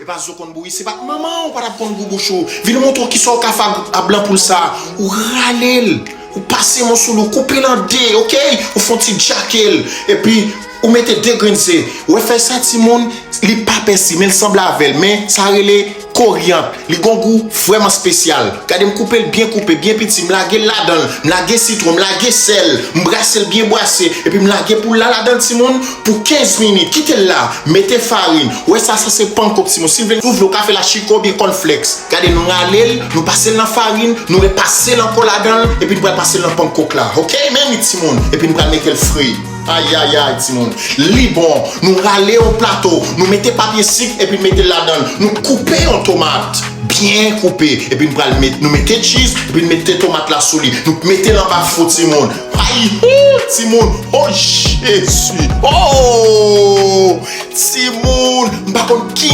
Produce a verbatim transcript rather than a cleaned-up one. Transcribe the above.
Baz, ou konn bouyi, se pa t manman w pa t ap konn gou bouch ou. Vin montre w kisa w ka fè ak blan poul sa. Ou rale l. Ou pase mousoul ou, koupe l an de, oke? Ou fè yon ti djake l. Epi, ou mete de grenn ze. Ou wè fèy sa, timoun, li pa pèsi, men l sanble avè l. Men sa rele koriyant. Li gon gou vrèman espesyal. Gade m koupe l byen koupe, byen piti, m lage l ladan l, m lage sitwon, m lage sèl, m brase l byen brase, epi m lage poul la ladan l, timoun, pou kenz minit. Kite l la, mete farin. Ou wè sa, sa se pankok, timoun. Si w vle, si w vle, ou ka fè l a chiko oubyen kònflèks. Gade, nou rale l, nou pase l nan farin, nou repase l ankò ladan l, epi nou pral pase l nan pankok la. Oke? Men li, timoun, epi nou pral mete l fri. Ayayay, timoun. Li bon. Nou rale yon plato, nou mete papye sik, epi nou mete l ladan l. Nou koupe yon tomat. Byen koupe. Epi nou pral met, nou mete cheese, epi nou mete tomat la sou li. Nou mete l anba fou, timoun. Ay, hoo, timoun. Oh, Jezi. Oh! Timoun, m pa konn ki